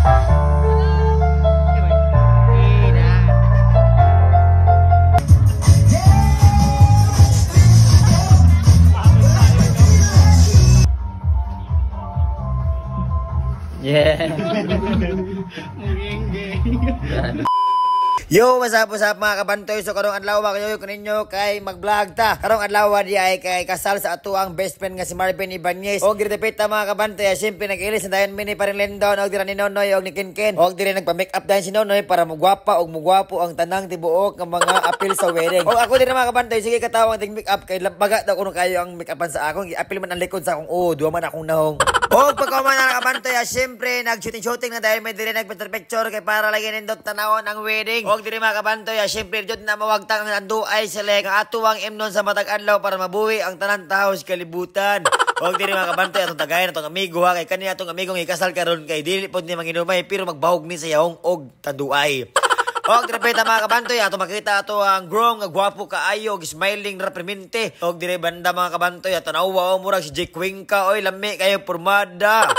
Yeah. Yo, what's up mga kabantoy. So karong adlaw kayo kuninyo kay mag-vlog ta. Karong adlaw di ay kay kasal sa ato ang best friend nga si Marvin Ibanez. Og diri ta mga kabantoy, siyempre nag-ilis na dayon mini pa rin Lindon og dira ni Nonoy og ni Kinkin. Og diri nagpa-make up dayon si Nonoy para mugwapa og mugwapo ang tanang tibuok nga mga apil sa wedding. Og ako diri mga kabantoy, sige katawang ting make up kay lambaga daw kuno kayo ang make upan sa akong. Giapil man ang likod sa akong duwa man akong nahong. Og pagkaman na kabantoy, siyempre nag-shooting-shooting na dayon may diri nag-picture kay para lagi nindot tanawon ang wedding. Og diri mga kabantoy, siyempre jud na mawagtang ang anduay sila ang atuang imnon sa matag adlaw para mabuhi ang tanan tawo sa kalibutan. Og diri mga kabantoy, atong tagayan atong amigo ha, kay kani atong amigong ikasal karon kay dili pod ni manginumay pero magbahog ni sa yahong og tanduay. Og diri pa mga kabantoy, ato makita ato ang groom nga gwapo kaayo, smiling ra permente. Og diri banda mga kabantoy, tanawa murag si Jake Cuenca, oy lami kayo pormada.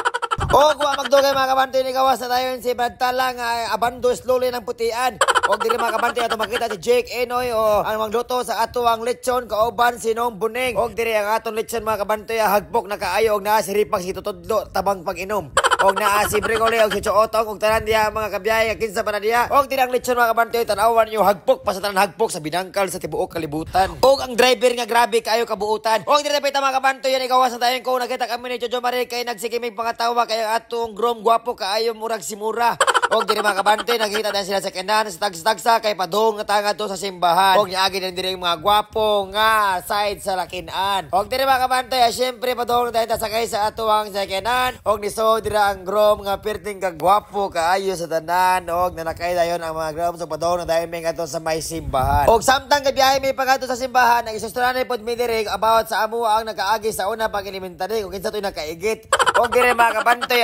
Og wa magdugay mga kabantoy, ni gawas na dayon si Bantala nga abando slowly ng putian. Og diri mga kabantoy, ato makita si Jake Enoy o ang magluto sa ato ang lechon kauban si Nong Buning. Og diri ang atong lechon mga kabantoy, hagbok na kaayo og naa si Ripak si Tutudlo tabang pag-inom. Og naa si Brigole og si Chootong og tanan diha mga kabiyahe kinsa pa na diha. Og diri ang lechon mga kabantoy, tan-awan niyo hagpok pa sa tanan hagpok sa binangkal sa tibuok kalibutan. Og ang driver nga grabe kaayo kabuutan. Og diri dapita mga kabantoy, yan igawas na dayon ko nakita kami ni Jojo Marie kay nagsikimig pangatawa kay atong groom gwapo kaayo murag simura. Og diri mga kabantoy, nakita na sila sa kanan sa tagsa-tagsa kay padung nga tanga to sa simbahan. Og niagi din diri mga gwapo nga side sa lakinan. Og diri mga kabantoy, syempre padung na tayo sakay sa atuang sakyanan. Og niso dira ang groom nga perting kagwapo kaayo sa tanan. Og nanakay dayon ang mga groom so padung na dayon mi ngadto sa may simbahan. Og samtang gabiyahe mi pangadto sa simbahan, nagisusturan pod mi diri about sa amo ang nakaagi sa una pang elementary ug kinsa toy nakaigit. Og diri mga kabantoy,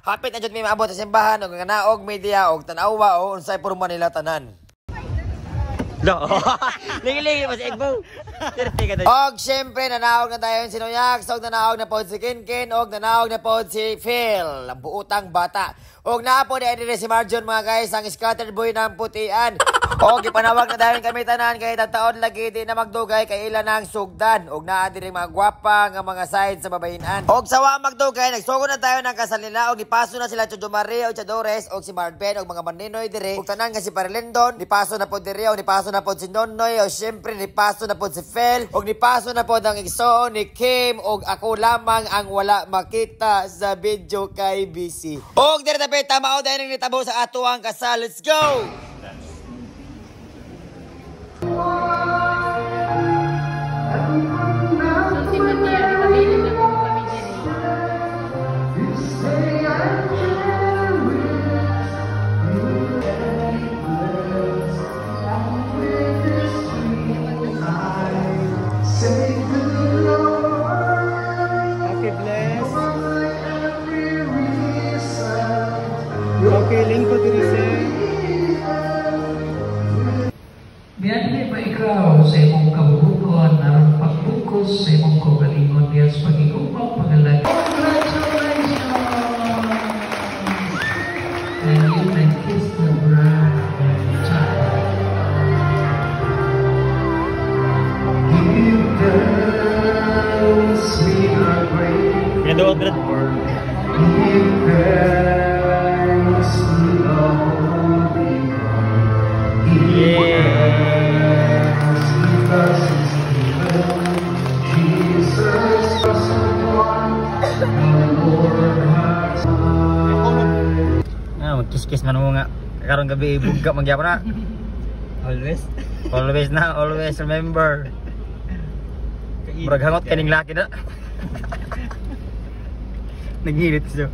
hapit na jud mi maabot sa simbahan og naog media og tan-awa o unsay porma nila tanan. No. Ligi-ligi pa si Egbo. Og syempre nanaog na tayo si Noyak, og nanaog na pod si Kinkin, og nanaog na pod si Phil, ang buutang bata. Og naa po ni si Marjon mga guys, ang scatter boy ng putian. Og ipanawag na dayon kami tanan kay tataon lagi di na magdugay kay ila nang sugdan. Og naa diri mga gwapa nga mga side sa babayinan. Og sawa magdugay nagsugod na tayo ng kasal nila og gipaso na sila Jojo Marie og Chadores og si Marvin og mga maninoy diri. Og tanan nga si Parlendon, nipaso na pod diri og nipaso na pod si Nonoy og syempre nipaso na pod si Phil og nipaso na pod ang igsoon ni Kim og ako lamang ang wala makita sa video kay BC. Og diri tapit tama o dahil nitabo sa ato ang kasal. Let's go! Okay, bless. Okay, lingkod diri sir. Miadli ba ikaw sa imong kabubuton aron pagbukos sa imong kaugalingon diha sa pagigugmang pagalag? Congratulations! And you may kiss the bride and child. Give thanks, we are grateful. Give thanks to the Holy One. Give thanks because He's given Jesus the One, the Lord has Ah, magkiss-kiss man mo nga. Karong gabi bugga magyapon na. Always. Always na, always remember. Murag hangot kaning laki na. Naghilit siya.